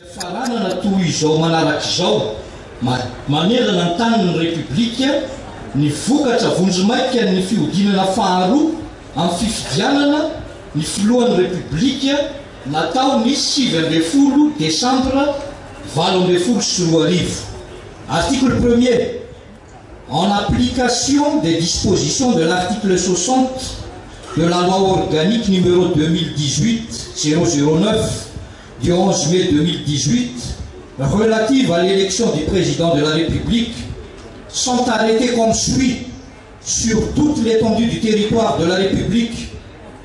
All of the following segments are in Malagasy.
Faranana toy izao manaraka izao, manerana ny tanin'ny Repoblika, ny vokatra vonjimaika ny fihodinana faharoa amin'ny fifidianana ny filohan'ny Repoblika natao ny 19 desambra 2018. Article premier. En application des dispositions de l'article 60 de la loi organique numéro 2018-009 du 11 mai 2018 relative à l'élection du président de la République, sont arrêtés comme suit sur toute l'étendue du territoire de la République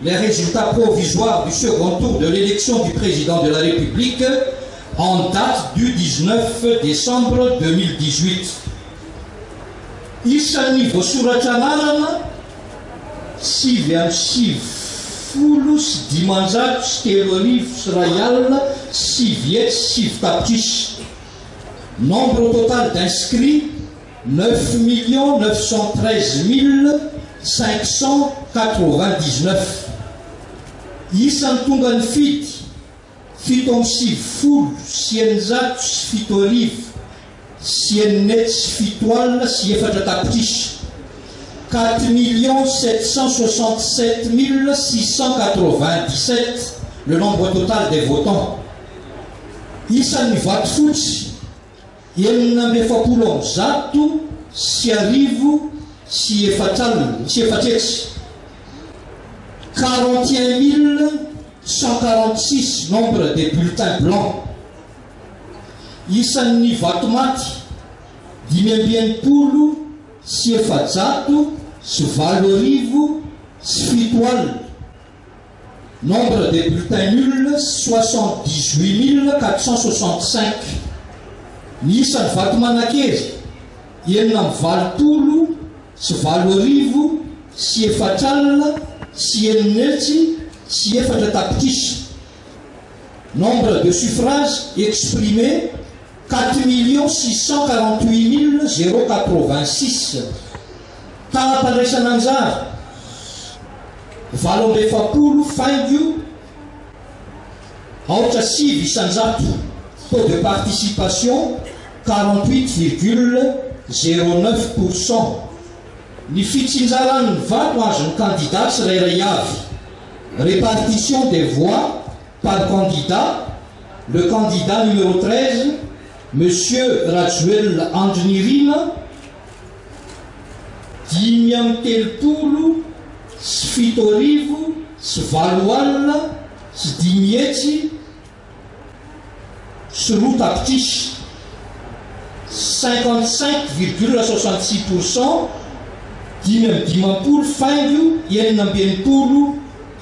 les résultats provisoires du second tour de l'élection du président de la République en date du 19 décembre 2018. Isan'ny voasoratra anarana 599 939. Nombre total d'inscrits 9 913 599. Isan'ny tonga nifidy 697 607 604, 4 767 697 le nombre total des votants. Isan'ny vato fotsy 441 440, 41 146 nombre des bulletins blancs. Isan'ny vato maty 465 860. Nombre des bulletins nuls 78 465. Ny isan'ny vato manan-kery 688 004. Nombre de suffrages exprimés 4 648 086. Taham-pandraisana anjara 48,89%. Taux de participation 48,09%. Ny fitsinjaran'ny vato azon'ny candidat tsirairay avy, répartition des voix par candidat: le candidat numéro 13, monsieur Rajoel Andrinirina, 35 702 002, 55,66%,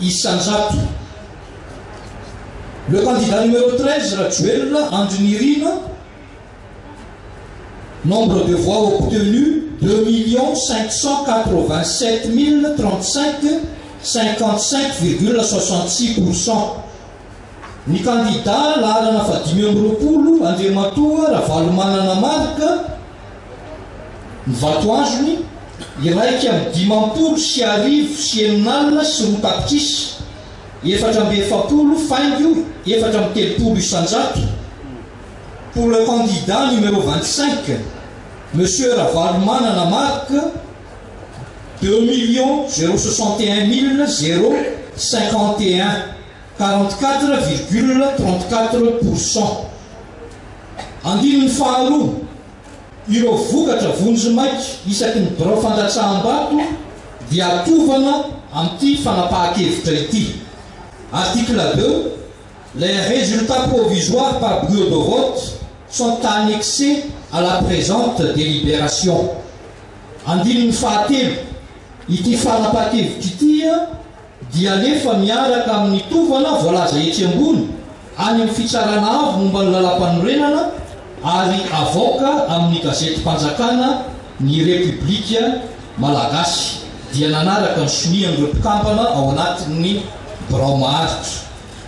55,66%. Le candidat numéro 13, Rajoel Andrinirina, nombre de voix obtenues 2 587 035, 55,66%. Ny candidat laharana faha-25, Andriamatoa Ravalomanana Marc, ny vato azony 651 002, 44,34%. Pour le candidat numéro 25, monsieur Ravalomanana Marc, 2 061 051, 44,34%. Andininy faharoa. Ireo vokatra vonjimaika isaky ny birao fandatsaham-bato dia atovana amin'ity fanapahan-kevitra ity. Article 2. Les résultats provisoires par bureau de vote sont annexés à la présente délibération. Andininy fahatelo. Ity fanapahan-kevitra ity dia alefa miaraka amin'ny tovana voalaza etsy ambony any amin'ny Fitsarana Avo momba ny Lalàmpanorenana ary avoaka amin'ny Gazetim-panjakana ny Repoblika Malagasy dia nanaraka ny sonian'ireo mpikambana ao anatin'ny birao maharitra.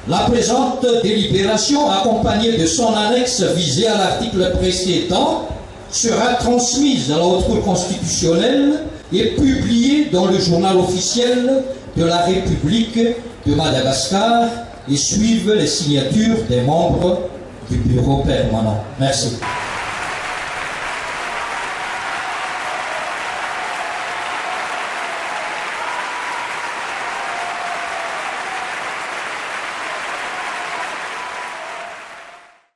La présente délibération, accompagnée de son annexe visée à l'article précédent, sera transmise à la Haute Cour constitutionnelle et publiée dans le Journal officiel de la République de Madagascar et suivent les signatures des membres. du bureau permanent. Merci.